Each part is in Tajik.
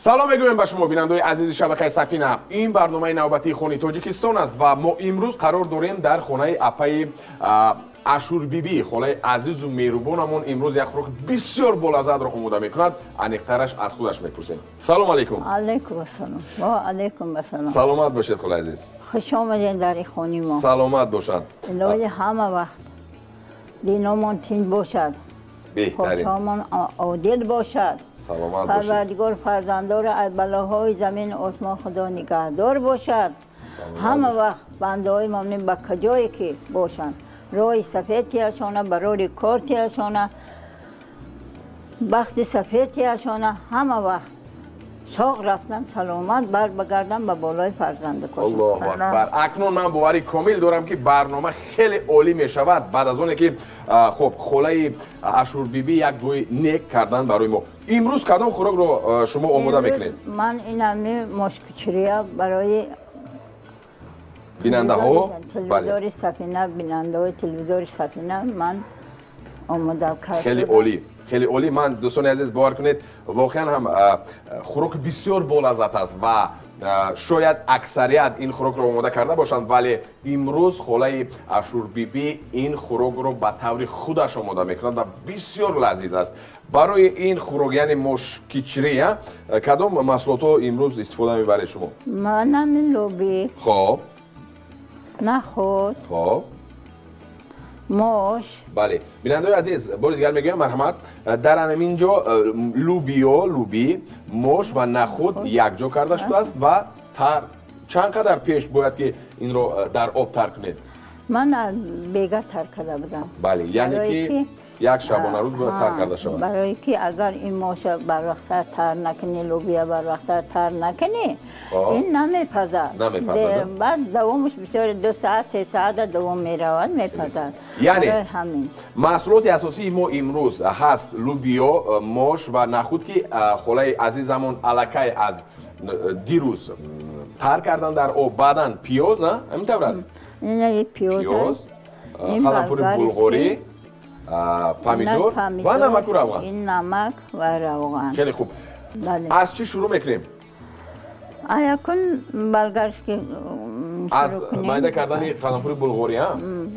Салом мегӯем ба шумо, бинандаои азизи шабакаи Сафина. Ин барномаи навбатии Хони Тоҷикистон аст ва мо имрӯз қарор дорем дар хонаи апаи Ашурбибӣ, холаи азизу меҳрубонамон. Имрӯз як хӯроки бисёр болаззатро омода мекунад. Аниқтараш аз худаш мепурсем. Салом алейкум. Алейкум ассалом. Ва алейкум ассалом. Саломат бошед, холаи азиз. Хуш омадед дар хони мо. Саломат бошанд. Илоҳи ҳама вақт диномон тинҷ бошад. Беҳтарин. Подшоҳмон одил бошад. Саломат бошед. Парвардигор фарзандоро аз балоҳои замину осмон Худо нигаҳдор бошад. Ҳама вақт бандаҳои мӯминин ба куҷое ки бошанд, роҳи сафед тиашона, барори кор тиашона, бахти сафед тиашона, ҳама вақт соғ рафтан, саломат бар багардан ба болои фарзанди худ. Аллоҳу акбар. Акнун ман бовари комил дорам, ки барнома хеле олӣ мешавад баъд аз оне ки хуб холаи Ашурбибӣ як дуои нек кардан барои мо. Имрӯз кадом хӯрокро шумо омода мекунед? Ман инами мошкучирия барои бинандаҳо. Телевизори Сафина, бинандаҳои телевизори Сафина ман омода кардам. Хеле олӣ, хеле олӣ. Ман, дӯстони азиз, бовар кунед, воқеан ҳам хӯрок бисёр болаззат аст ва шояд аксарият ин хӯрокро омода карда бошанд, вале имрӯз холаи Ашурбибӣ ин хӯрокро ба таври худаш омода мекунад ва бисёр лазиз аст. Барои ин хӯрок, яъне мошкичри, кадом маҳсулотҳо имрӯз истифода мебаред шумо? Манами лӯбӣ. Хоб. Нахӯд. Хоб. Мош. Бале, бинандаои азиз, бори дигар мегӯям, марҳамат, дар ҳамин ҷо лӯбиё, лӯбӣ, мош ва нахӯд якҷо карда шудааст ва тар. Чанд қадар пеш бояд ки инро дар об тар кунед? Ман бега тар карда будам. Бале, яъне ки як шабонарӯз бояд тар карда шавад. Барое ки агар ин моша барвақттар тар накунӣ, лӯбия барвақттар тар накунӣ, ин намепазад. Намепазад. Баъд давомаш бисёр, 2 саат, 3 саата давом меравад, мепазад. Яъне маҳсулоти асосии мо имрӯз ҳаст лӯбиё, мош ва нахӯд, ки холаи азизамон аллакай аз дирӯз тар кардан дар об. Баъдан пиёз, ҳамин тавр аст? Пиёз, қаламфури булғорӣ, помидор ва намаку равған. Ин намак ва равған. Хеле хуб. Аз чӣ шурӯъ мекунем? Якун болгарский. Аз майда кардани қаламфури булғорӣ.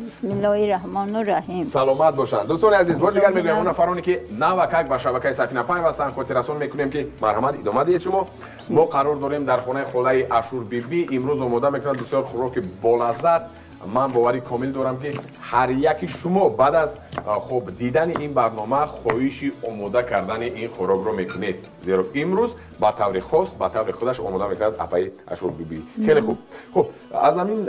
Бисмиллоҳи раҳмону раҳим. Саломат бошанд. Дӯстони азиз, бори дигар мегӯям, он нафароне ки навакак ба шабакаи Сафина пайвастанд, хотиррасон мекунем, ки марҳамат, идома диҳед шумо. Мо қарор дорем дар хонаи холаи Ашурбибӣ. Имрӯз омода мекунад бисёр хӯроки болаззат. Ман бовари комил дорам, ки ҳар яки шумо баъд аз хуб дидани ин барнома хоҳиши омода кардани ин хӯрокро мекунед, зеро имрӯз ба таври хос, ба таври худаш омода мекунад апаи Ашурбибӣ. Хеле хуб. Хуб, аз ҳамин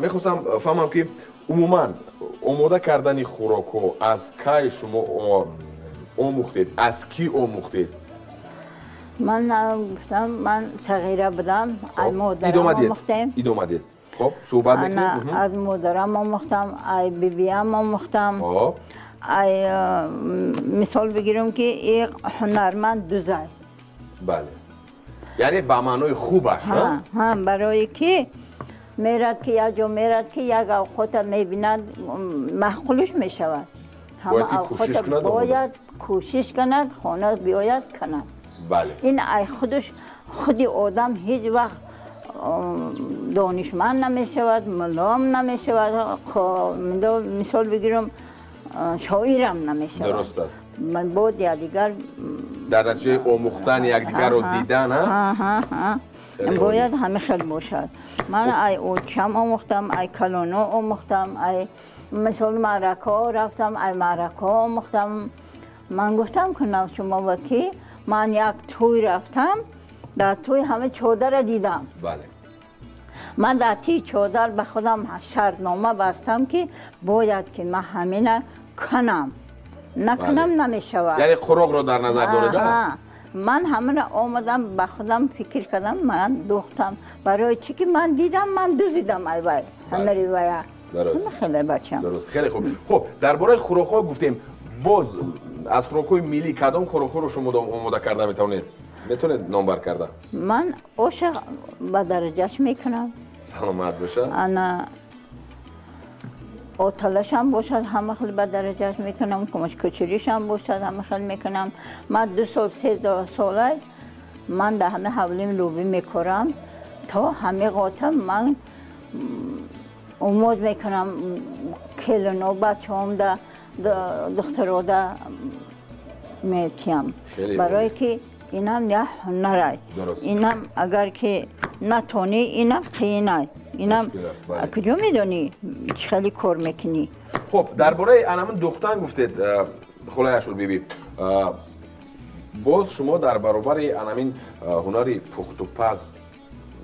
мехостам фаҳмам, ки умуман омода кардани хӯрокҳо аз кай шумо омӯхтед, аз кӣ омӯхтед? Ман гуфтам, ман сағира будам, аз модарам омӯхтем. Идома диҳед. Хоб, суҳбат мекунем. Аз модарам омӯхтам, ай бибиям омӯхтам. Ай мисол бигирем, ки и ҳунарманд дузай. Бале, яъне ба маънои хубаш. Барое ки мерад, ки як ҷо мерад, ки як авқота мебинад, маъқулш мешавад, бояд кӯшиш кунад, хона биёяд, кунад. Ин ай худаш, худи одам ҳеҷ вақт донишманд намешавад, муллоам намешавад, мисол бигирам, шоирам намешавад. Дуруст аст. Бод якдигар. Дар натиҷаи омӯхтан, якдигарро дидан. Бояд ҳамин хел бошад. Ман ай очам омӯхтам, ай калоно омӯхтам, ай мисол маъракаҳо рафтам, ай маъракаҳо омӯхтам. Ман гуфтам кунам шумо ва ки ман як тӯй рафтам, дар тӯй ҳама чодара дидам. Ман дар тии чодар ба худам шартнома бастам, ки бояд ки ман ҳамина кунам, накунам намешавад. Яъне хӯрокро дар назар доред? Ман ҳамина омадам, ба худам фикр кардам, ман духтам. Барои чӣ ки ман дидам, ман дузидам айвай ҳунари вая. Хеле бачам. Дуруст, хеле хуб. Хуб, дар бораи хӯрокҳо гуфтем. Боз аз хӯрокҳои миллӣ кадом хӯрокҳоро шумо омода карда метавонед? Метавонед номбар карда? Ман оша ба дараҷаш мекунам. Саломат бошад. Ана оталашам бошад, ҳама хел ба дараҷаш мекунам, кумашкучиришам бошад, ҳама хел мекунам. Ман 2 сол, 3 солай. Ман дар ҳама ҳавлим лӯбӣ мекорам то ҳама қотам ман умед мекунам келино бачаҳом да духтаро да метиям. Барое ки инам як ҳунарай. Инам агар ки натонӣ инам қиинай. Инам куҷо медонӣ чӣ хеле кор мекунӣ. Хуб, дар бораи анамин духтан гуфтед, холаи Ашурбибӣ. Боз шумо дар баробари анамин ҳунари пухтупаз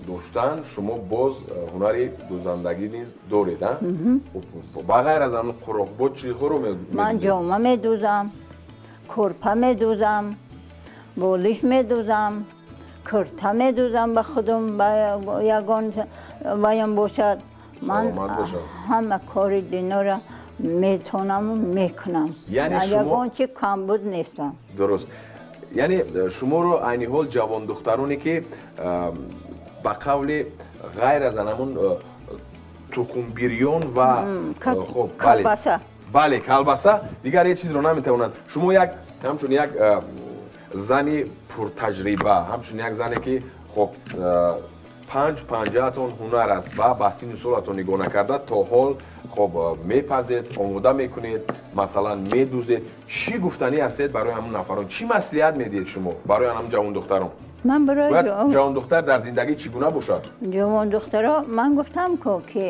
доштан, шумо боз ҳунари дӯзандагӣ низ доред, а? Ба ғайр аз ҳамин қуроқ, боз чизҳоро медӯзед? Ман ҷома медӯзам, кӯрпа медӯзам, болиш медӯзам, курта медӯзам ба худам, ба ягон ваям бошад. Ман ҳама кори динора метонаму мекунам. Ягон чи камбуд нестам. Дуруст. Яъне шуморо айни ҳол ҷавондухтароне ки ба қавли ғайр аз анамун тухумбирён ва колбаса, бале, колбаса, дигар ҳеҷ чизро наметавонанд. Шумо як ҳамчун як зани пуртаҷриба, ҳамчун як зане ки хоб панҷ панҷаатон ҳунар аст ва ба синну солатон нигоҳ накарда то ҳол хоб мепазед, омода мекунед, масалан медӯзед. Чӣ гуфтанӣ ҳастед барои ҳамун нафарон? Чӣ маслиҳат медиҳед шумо барои ҳамун ҷавондухтарон? Ман барои ҷавондухтар дар зиндагӣ чӣ гуна бошад? Ҷавондухтаро ман гуфтам ку ки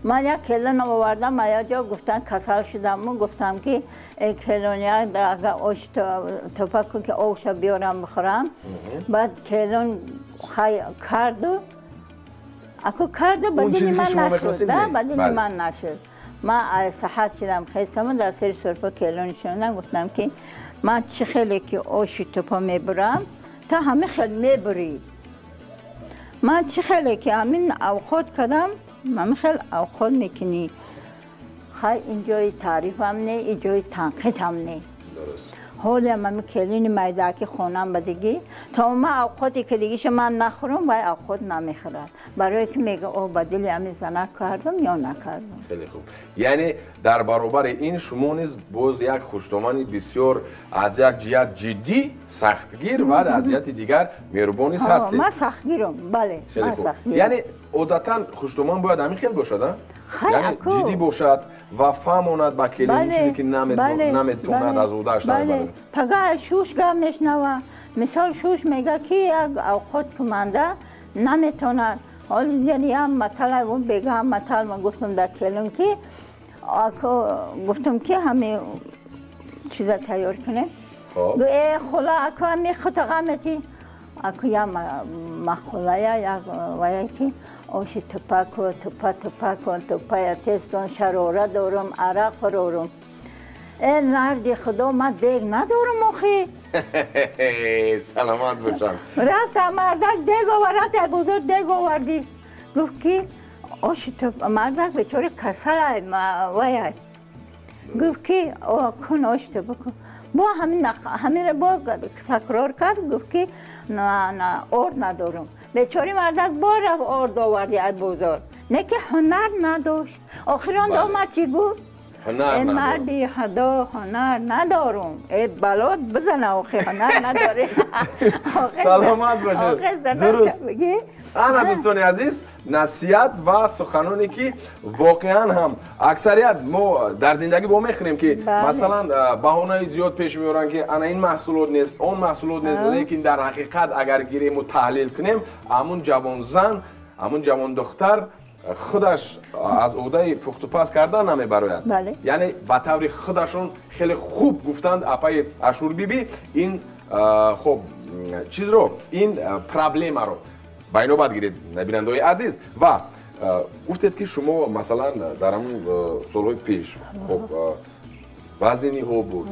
ман як келин овардам, як ҷо гуфтан касал шудам, гуфтам ки келин агар ош топа кун ки оша биёрам бихӯрам. Баъд келин карду аку карду ба дили ман нашуд, ба дили ман нашуд. Ман саҳат шудам, хестам дар сари сурфа келин шудам, гуфтам ки ман чӣ хеле ки оши топа мебурам, та ҳама хел мебурӣ. Ман чӣ хеле ки ҳамин авқот кардам, ҳамин хел авқот мекунӣ. Хай ин ҷои таърифам не, ин ҷои танқидам не. Ҳолиам ҳамин келини майдаки хонам ба дигӣ, то ман авқоте ки дигиша ман нахӯрам, вай авқот намехӯрад. Барое ки мега о ба дили ҳамин занак кардам ё накардам. Хеле хуб. Яъне дар баробари ин шумо низ боз як хуштомани бисёр аз як ҷиҳат ҷиддӣ, сахтгир ва аз ҷиҳати дигар меҳрубон низ ҳастед. Ман сахтгирам, бале. Хеле хуб. Яъне одатан хуштоман бояд ҳамин хел бошад, а? Яъне ҷиддӣ бошад ва фаҳмонад ба келин чизе ки наметавонад аз ӯҳдааш барояд. Пага шуш гап мешнава. Мисол шуш мега ки як авқот куманда наметавонад. Ҳоли яъне як матал он бега матал ман гуфтам дар келин ки гуфтам ки ҳаме чиза тайёр кунем. Гу э хола аку ҳами хутағамети. Аку як мақолая як вая ки оши тупа кун, тупа тупа кун, тупая тез кун, шарора дорум, арақ фурорум. Э марди худо, ман дег надорум охи. Саломат бошам. Рафта мардак дег овард, рафта бузург дег оварди. Гуфт ки оши тупа, мардак бечора касалай, ваяй. Гуфт ки кун оши тупа кун. Бо ҳаминро бо такрор кард, гуфт ки на орд надорум. Бечори мардак бо рафт орд оварди аз бозор. Не ки ҳунар надошт. Охир он омад чӣ гуфт? Э марди худо, ҳунар надорум. Э балот бизана охи, ҳунар надорӣ. Саломат бошед. Дуруст. Ана дӯстони азиз, насиҳат ва суханоне ки воқеан ҳам аксарият мо дар зиндагӣ вомехӯрем ки масалан баҳонаи зиёд пеш меоранд ки ана ин маҳсулот нест, он маҳсулот нест, лекин дар ҳақиқат агар гирему таҳлил кунем, ҳамун ҷавонзан, ҳамун ҷавондухтар худаш аз ӯҳдаи пухтупаз кардан намебарояд. Яъне ба таври худашон хеле хуб гуфтанд апаи Ашурбибӣ ин хоб чизро, ин проблемаро ба инобат гиред, бинандаҳои азиз. Ва гуфтед ки шумо масалан дар ҳамун солҳои пеш хоб вазниниҳо буд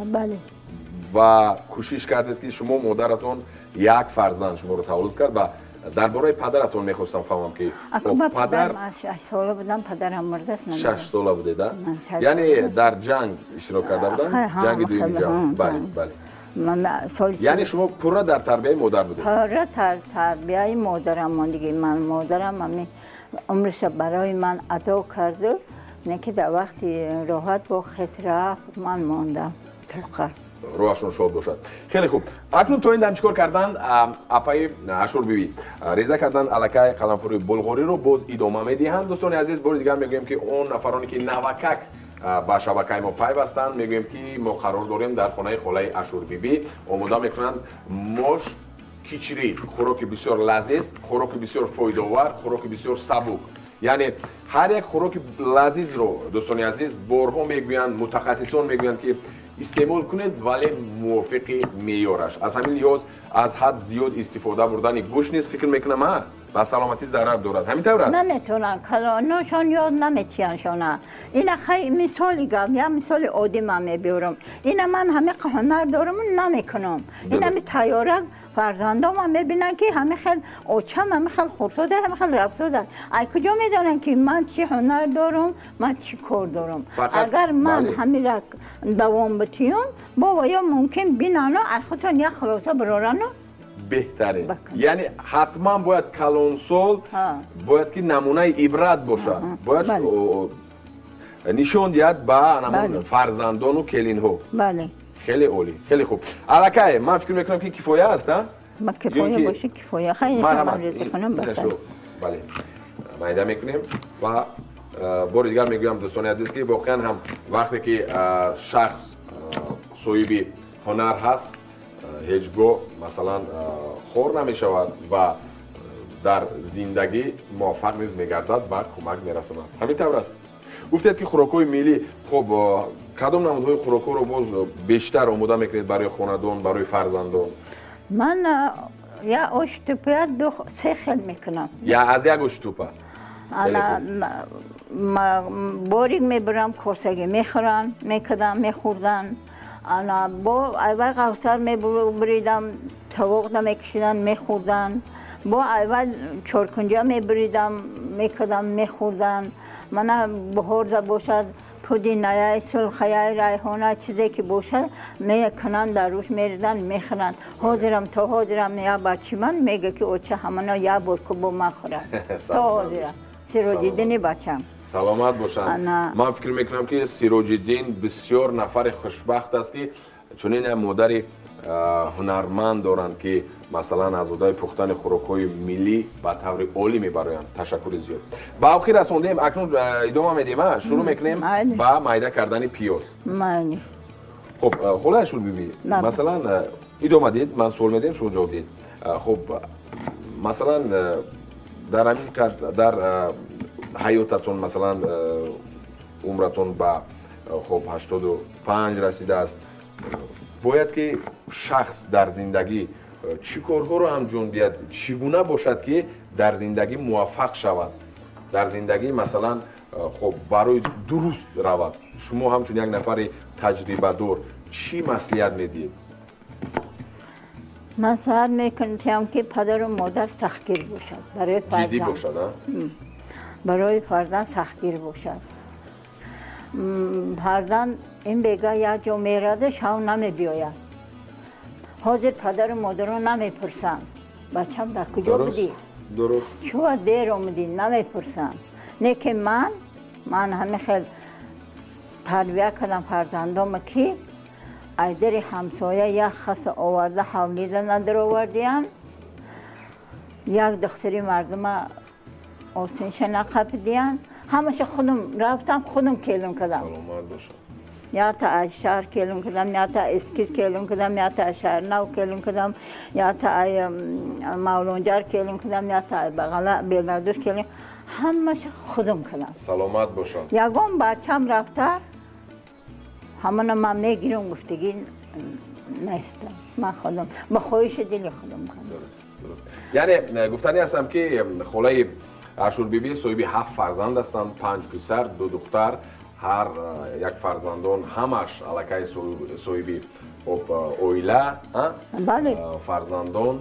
ва кӯшиш кардед ки шумо модаратон як фарзанд шуморо таваллуд кард ва дар бораи падаратон мехостам фаҳмам ки падар 6 сола будам, падарам мурдааст. 6 сола будед, а? Яъне дар ҷанг иштирок карда буданд? Ҷанги дуюми ҷаҳон. Бале, бале. Яъне шумо пурра дар тарбияи модар будед? Пурра тарбияи модарам мондагӣ. Ман модарам ҳамин умриша барои ман адо карду, не ки дар вақти роҳат бо хес рафт, ман мондам тоқа. Рӯҳашон шод бошад. Хеле хуб. Акнун то ин дам чикор кардан апаи Ашурбибӣ? Реза кардан аллакай қаламфури булғориро боз идома медиҳанд. Дӯстони азиз, бори дигар мегӯем, ки он нафароне ки навакак ба шабакаи мо пайвастанд, мегӯем, ки мо қарор дорем дар хонаи холаи Ашурбибӣ. Омода мекунанд мош кичри, хӯроки бисёр лазиз, хӯроки бисёр фоидаовар, хӯроки бисёр сабук. Яъне ҳар як хӯроки лазизро, дӯстони азиз, борҳо мегӯянд, мутахассисон мегӯянд, ки истеъмол кунед, вале мувофиқи меъёраш. Аз ҳамин лиҳоз аз ҳад зиёд истифода бурдани гӯшт низ, фикр мекунам, ба саломатӣ зарар дорад. Ҳамин тавр аст? Наметавонанд, калоношон ёд наметиҳандшона. Ина хай мисоли гап, я мисоли оддӣ ман мебиёрам. Ина ман ҳамин ҳунар дорам, намекунам. Ина ми тайёрак фарзандомам мебинанд, ки ҳамин хел очам ҳамин хел хурсода, ҳамин хел рақсода. Ай куҷо медонанд, ки ман чӣ ҳунар дорам, ман чӣ кор дорам? Агар ман ҳаминра давом битиём, бо ё мумкин бинану аз худшон як хулоса бирорану. Беҳтарин. Яъне ҳатман бояд калонсол бояд ки намунаи ибрат бошад, бояд нишон диҳад ба фарзандону келинҳо. Хеле олӣ, хеле хуб. Аллакай ман фикр мекунам, ки кифоя аст. Кифоя боша, кифоя. Бале, майда мекунем. Ва бори дигар мегӯям, дӯстони азиз, ки воқеан ҳам вақте ки шахс соҳиби ҳунар ҳаст, ҳеҷ гоҳ, масалан, хор намешавад ва дар зиндагӣ муваффақ низ мегардад ва кӯмак мерасонад. Ҳамин тавр аст. Гуфтед, ки хӯрокҳои миллӣ. Хуб, кадом намудҳои хӯрокҳоро боз бештар омода мекунед барои хонадон, барои фарзандон? Ман я оштупа ду се хел мекунам. Я аз як оштупа? Борик мебарам, косагӣ мехӯранд, мекардам, мехӯрданд. Ана бо айвай қавсар мебуридам, тавоқда мекашиданд, мехӯрданд. Бо айвай чоркунҷа мебуридам, мекардам, мехӯрданд. Мана баҳорда бошад, пудинаяй, сулхаяй, райҳона, чизе ки бошад, мекунанд, дар рӯш мерезанд, мехӯранд. Ҳозирам, то ҳозирам як бачи ман мега, ки оча, ҳамана як бор ку бо ман хӯрад. То ҳозира Сироҷиддини бачам. Саломат бошанд. Ман фикр мекунам, ки Сироҷиддин бисёр нафари хушбахт аст, ки чунин як модари ҳунарманд доранд, ки масалан аз уҳдаи пухтани хӯрокҳои миллӣ ба таври олӣ мебароянд. Ташаккури зиёд. Ба охир расондем. Акнун идома медиҳем, шурӯъ мекунем ба майда кардани пиёз. Хуб, холаи Ашурбибӣ, масалан, идома диҳед, ман суол медиҳем, шумо ҷавоб диҳед. Хуб, масалан, дар ҳамин дар ҳаётатон, масалан, умратон ба, хуб, 85 расидааст, бояд ки шахс дар зиндагӣ чӣ корҳоро анҷом диҳад, чӣ гуна бошад, ки дар зиндагӣ муваффақ шавад, дар зиндагӣ, масалан, хуб, барои дуруст равад? Шумо ҳамчун як нафари таҷрибадор чӣ маслиҳат медиҳед? Маслиҳат мекунам, ки падару модар сахтгир бошад барои ҷиддӣ бошад. Барои фарзанд сахтгир бошад. Фарзанд ин бега як ҷо мерада, шав намебиёяд. Ҳозир падару модаро намепурсанд: бачам, дар куҷо будӣ? Чува дер омадӣ? Намепурсанд. Не ки ман ҳамин хел тарбия кардам фарзандома, ки аз дари ҳамсоя як хаса оварда ҳавлида надаровардиям, як духтари мардума осинша нақапидиям. Ҳамаша худам рафтам, худам келин кардам. Саломат бошад. Ята аз шаҳр келин кардам, ята эскиз келин кардам, ята аз шаҳрнав келин кардам, ята ай мавлонҷар келин кардам, ята ай бағала белардуш келин. Ҳамаша худам кардам. Саломат бошад. Ягон бачам рафта, ҳамона ман мегирам гуфтагӣ нестам. Ман худам ба хоҳиши дили худам кардам. Дуруст. Яъне гуфтанӣ ҳастам, ки холаи Ашурбибӣ соҳиби ҳафт фарзанд ҳастанд: панҷ писар, ду духтар. Ҳар як фарзандон ҳамаш аллакай соҳиби оила, фарзандон.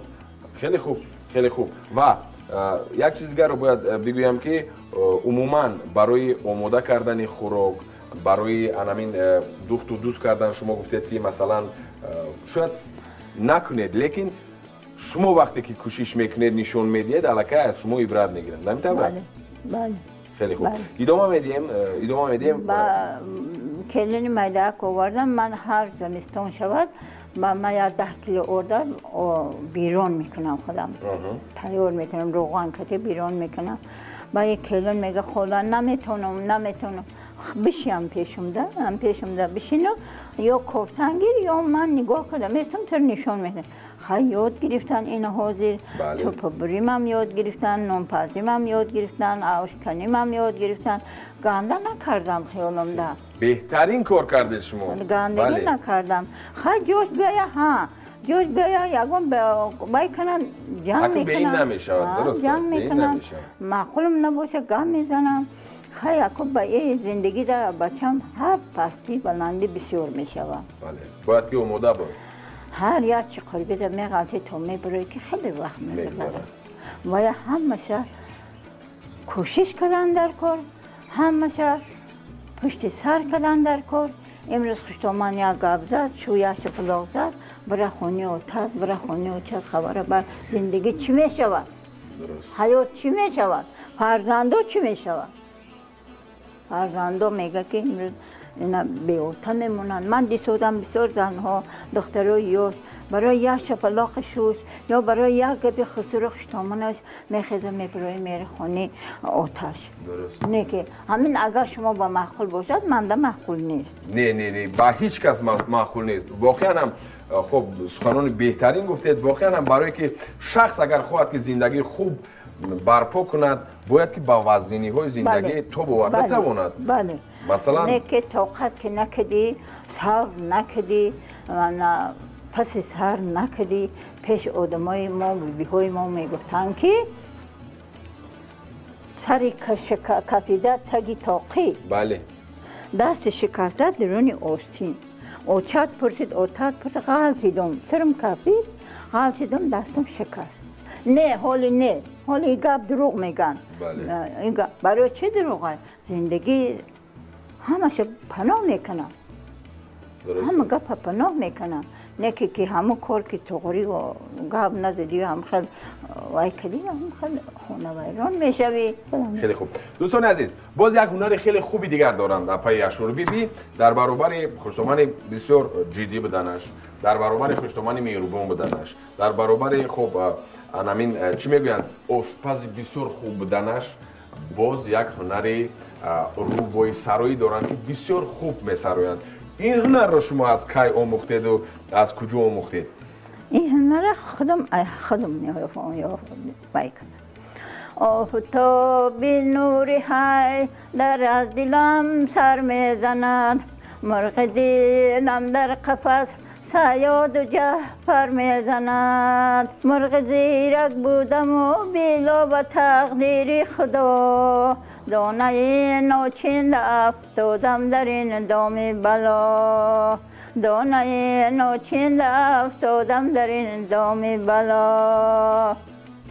Хеле хуб, хеле хуб. Ва як чиз дигарро бояд бигӯям, ки умуман барои омода кардани хӯрок, барои анамин духту дуз кардан, шумо гуфтед, ки масалан шояд накунед, лекин шумо вақте ки кӯшиш мекунед, нишон медиҳед, аллакай аз шумо ибрат мегиранд. Ҳамин тавр аст? Бале. Хеле хуб, идома медиҳем, идома медиҳем. Келини майдаак овардам, ман ҳар зимистон шавад, ман 10 кило орда берон мекунам худам. Тайёр мекунам, равған кати берон мекунам. Ба як келин мега хола наметонам. Бишям пешумда, ам пешумда бишину, ё кофтан гир, ё ман нигоҳ кардам, метам тур нишон медам. Хай ёд гирифтан ина ҳозир, топабуримам ёд гирифтан, нонпазимам ёд гирифтан, овшканимам ёд гирифтан. Ганда накардам хиёламда. Беҳтарин кор кардед шумо. Гандагӣ накардам. Хай ҷош биёя, ҳа. Ҷош биёя, ягон бай кунам, ҷанг мекунам. Бе ин намешавад, дуруст аст, бе ин намешавад. Маъқулам набоша, гап мезанам. Хай ако ба ин зиндагӣ да бачам ҳар пастӣ баландӣ бисёр мешавад. Бале, бояд ки омода буд. Ҳар як чӣ қурбида меғалтӣ то мебурӣ ки хеле вақт мегузарад. Бояд ҳамаша кӯшиш кардан дар кор, ҳамаша пушти сар кардан дар кор. Имрӯз хуштоман як гап зад, шӯяш пулоқ зад, бира хони отат, бира хони очат, хабара бар зиндагӣ чӣ мешавад? Ҳаёт чӣ мешавад? Фарзандо чӣ мешавад? Фарзандо мега ки имрӯз ина беота мемонанд. Ман дисодам бисёр занҳо, духтарои ёш барои як шапалоқи шуш ё барои як гапи хусуру хуштоманаш мехеза мебирои мерахони оташ. Не ки ҳамин агар шумо ба маъқул бошад, манда маъқул нест. Не, не, не, ба ҳеҷ кас маъқул нест. Воқеан ҳам хуб суханони беҳтарин гуфтед. Воқеан ҳам барое ки шахс агар хоҳад ки зиндагии хуб барпо кунад, бояд ки ба вазниниҳои зиндагӣ тоб оварда тавонад. Бале. Масалан, не ки тоқат ки накардӣ, сабр накардӣ, паси сар накардӣ, пеш одамои мо, бибиҳои мо мегуфтанд ки сари кафида таги тоқӣ. Бале. Дасти шикаста даруни остин. Очат пурсид, отат пурсид, ғалтидум. Сарам кафид, ғалтидум, дастам шикаст. Не, ҳоли не. Ҳоли гап дурӯғ мегӯянд. Барои чӣ дурӯғ? Зиндагӣ ҳамаша паноҳ мекунад. Ҳама гапа паноҳ мекунад. Не ки ҳамон кор ки туғрӣ гап назадӣ, ҳам хел вай кардӣ, ҳам хел хонавайрон мешавӣ. Хеле хуб. Дӯстони азиз, боз як ҳунари хеле хуби дигар доранд апаи Ашурбибӣ. Дар баробари хуштомани бисёр ҷиддӣ буданаш, дар баробари хуштомани меҳрубон буданаш, дар баробари хуб анамин чӣ мегӯянд, ошпази бисёр хуб буданаш, боз як ҳунари рӯбоисароӣ доранд ки бисёр хуб месароянд. Ин ҳунарро шумо аз кай омӯхтеду аз куҷо омӯхтед? Ин ҳунарро худам вай кардам. Офтоби нури ҳай дар аз дилам сар мезанад, мурғи дилам дар қафас саёду ҷаҳфар мезанад. Мурғи зирак будаму било ба тақдири худо, донаи ночин афтодам дар ин доми бало, донаи ночин афтодам дар ин доми бало.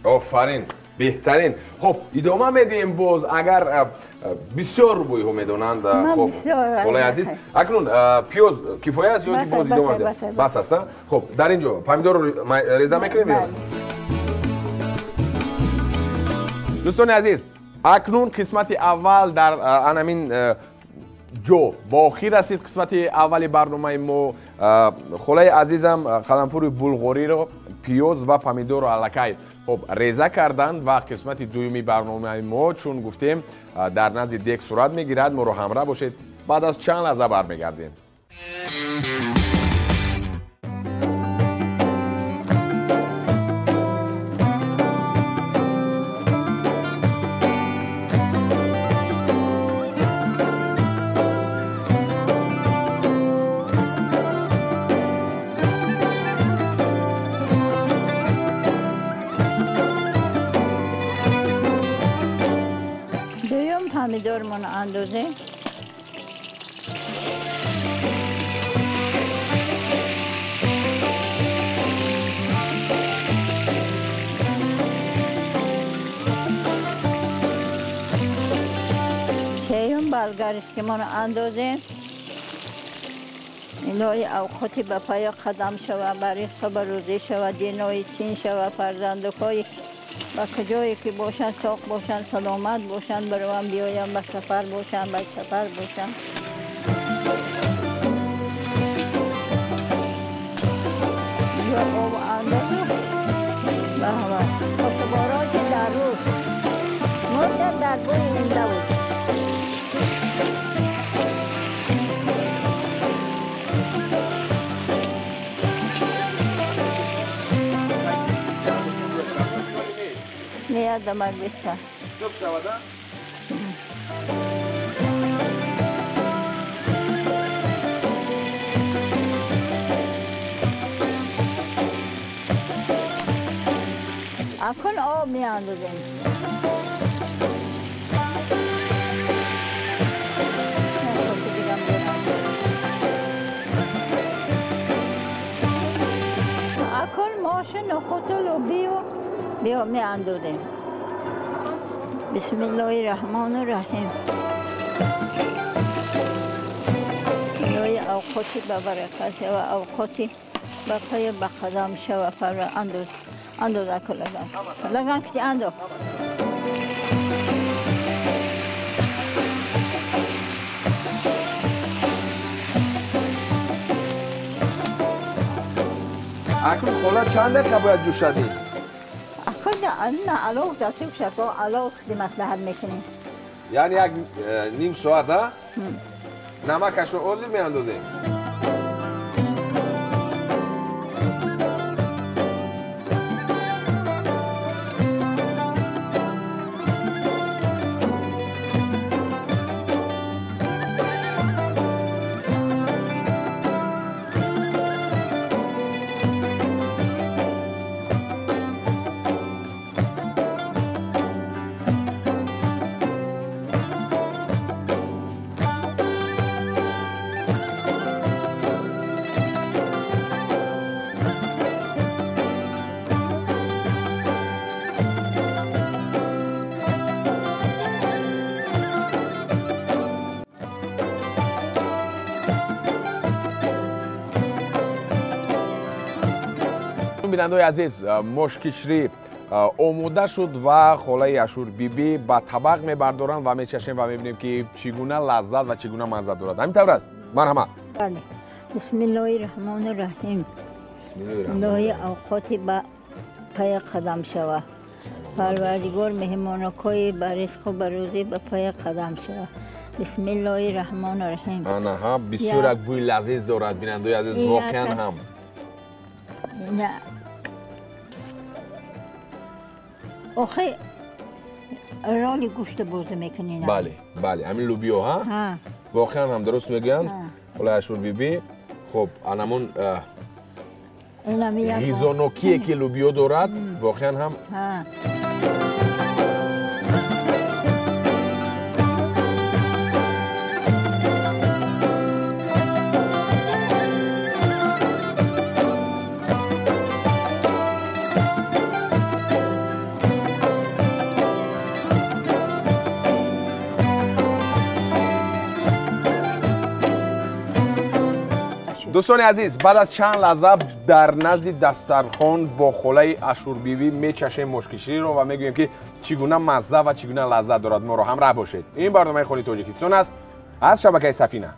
Офарин, беҳтарин. Хуб, идома медиҳем боз, агар бисёр рӯбоиҳо медонанд. Хуб, холаи азиз, акнун пиёз кифоя аст ё ки боз идома медиҳем? Бас аст, на? Хуб, дар ин ҷо помидорро реза мекунем ё? Дӯстони азиз, акнун қисмати аввал дар анамин ҷо ба охир расид. Қисмати аввали барномаи мо. Холаи азизам қаламфури булғориро, пиёз ва помидорро аллакай хуб реза карданд ва қисмати дуюми барномаи мо, чун гуфтем, дар назди дег сурат мегирад. Моро ҳамроҳ бошед, баъд аз чанд лаҳза бармегардем. Помидормон андозем. Сеюм болгарскимон андозем. Илоҳи авқоти ба паё қадам шава, ба ризқу ба рӯзӣ шава, динои чин шава, фарзандукҳои ба куҷое ки бошанд, соқ бошанд, саломат бошанд, баровам биёям, ба сафар бошанд, ба сафар бошанд. зинда بود. میاد دمک بیشتر. اکن آب میاندازیم. اکن ماش نخود و لوبیو بیا میاندازیم. بسم الله الرحمن الرحیم. لوی اوقاتی به برکت و اوقاتی به پای به قدم شو فر انداز انداز اکل لگن لگن کتی انداز. اکنون خاله چند دقیقه باید جوشدی؟ نه علاوه داشته باشه که علاوه خیلی مصلحت میکنیم. یعنی یک نیم ساعت ها؟ نمکش رو اوزی میاندازیم. бинандаои азиз, мошкишрӣ омода шуд ва холаи Ашур бибӣ ба табақ мебардоранд ва мечашем ва мебинем ки чӣ гуна лаззат ва чӣ гуна мазза дорад. Ҳамин тавр аст? Марҳамат. Бале. Бисмиллоҳи раҳмони раҳим. Лоҳи авқоти ба пая қадам шава. Парвардигор меҳмонакҳои ба ризқу ба рӯзӣ ба пая қадам шава. Бисмиллоҳи раҳмони раҳим. Анаҳа, бисёр як бӯи лазиз дорад, бинандаои азиз, воқеан ҳам. Охе роли гӯшт бозӣ мекунӣ. Бале, бале, ҳамин лӯбиё ҳа? Воқеан ҳам дуруст мегӯянд. Холаи Ашур бибӣ, хуб, анамон ғизонокие ки лӯбиё дорад, воқеан ҳам дӯстони азиз, баъд аз чанд лаҳза дар назди дастархон бо холаи Ашур бибӣ мечашем мошкишириро ва мегӯем ки чӣ гуна мазза ва чӣ гуна лаззат дорад. Моро ҳамроҳ бошед. Ин барномаи Хони Тоҷикистон аст аз шабакаи Сафина.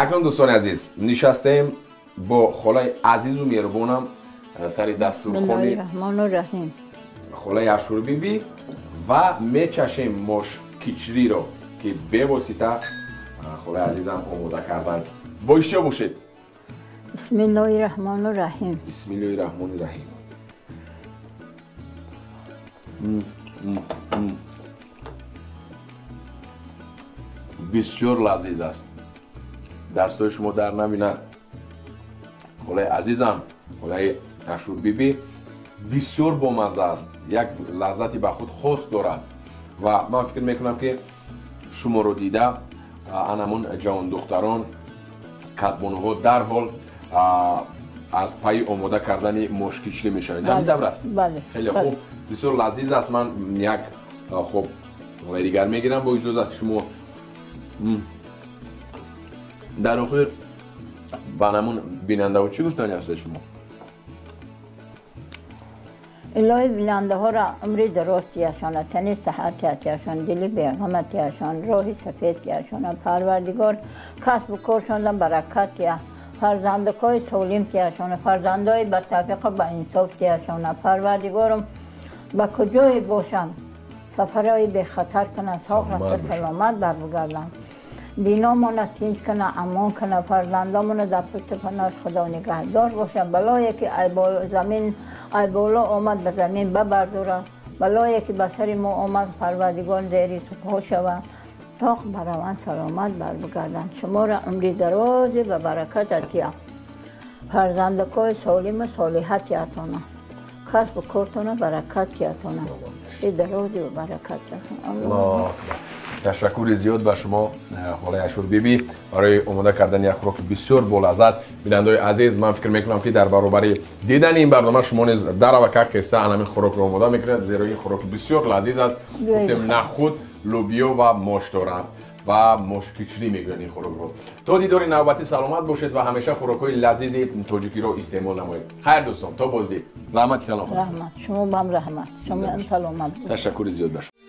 Акнун дӯстони азиз, нишастем бо холаи азизу меҳрубонам сари дастурхони холаи Ашур бибӣ ва мечашем мошкичриро ки бевосита холаи азизам омода карданд. Бо иштиҳо бошед. Бисмиллоҳи раҳмони раҳим. Бисмиллоҳи раҳмони раҳим. Бисёр лазиз аст. Дастҳои шумо дар набинад. Холаи азизам, холаи Ашур бибӣ, бисёр бомазза аст. Як лаззати ба худ хос дорад ва ман фикр мекунам ки шуморо дида анамон ҷавондухтарон, кадбонуҳо дарҳол аз пайи омода кардани мошкичлӣ мешаванд. Ҳамин тавр аст? Бале. Хеле хуб. Бисёр лазиз аст. Ман як хуб дигар мегирам бо иҷозати шумо. Дар охир ба намун бинандаҳо чӣ гуфтани ҳастед шумо? Илоҳи бинандаҳоро умри дароз тияшона, тани саҳат тияшон, дили беғама тияшон, роҳи сафед тияшона, Парвардигор касбу коршонда баракат тия, фарзандакҳои солим тияшона, фарзандҳои ба тавфиқу ба инсоф тияшона. Парвардигорум ба куҷое бошанд, сафарҳои бехатар кунанд, соғ рафта саломат барбигарданд, диномона тинҷ кунад, амон кунад, фарзандомона дар пушти паноҳи Худо нигаҳдор бошад. Балое ки замин ай боло омад ба замин бабардорад, балое ки ба сари мо омад Парвардигор зери супҳо шавад, тоқ бараванд, саломат барбигарданд. Шуморо умри дарозе ба баракат атия, фарзандакҳои солиму солиҳа тиятона, касбу кортона баракат тиятона, дарозе ба баракат. Ташаккури зиёд ба шумо холаи Ашурбибӣ барои омода кардани як хӯроки бисёр болаззат. Бинандаои азиз, ман фикр мекунам ки дар баробари дидани ин барнома шумо низ даравакак хеста ҳамин хӯрокро омода мекунед, зеро ин хӯроки бисёр лазиз аст. Гуфтем нахуд, лӯбиё ва мош дорад ва мошкичрӣ мегӯянд ин хӯрокро. То дидори навбатӣ саломат бошед ва ҳамеша хӯрокҳои лазизи тоҷикиро истеъмол намоед. Хайр дӯстон, то боздид. Раҳмати калон. Раҳмат, шумо бам раҳмат, шумо саломат. Ташаккури зиёд ба шумо.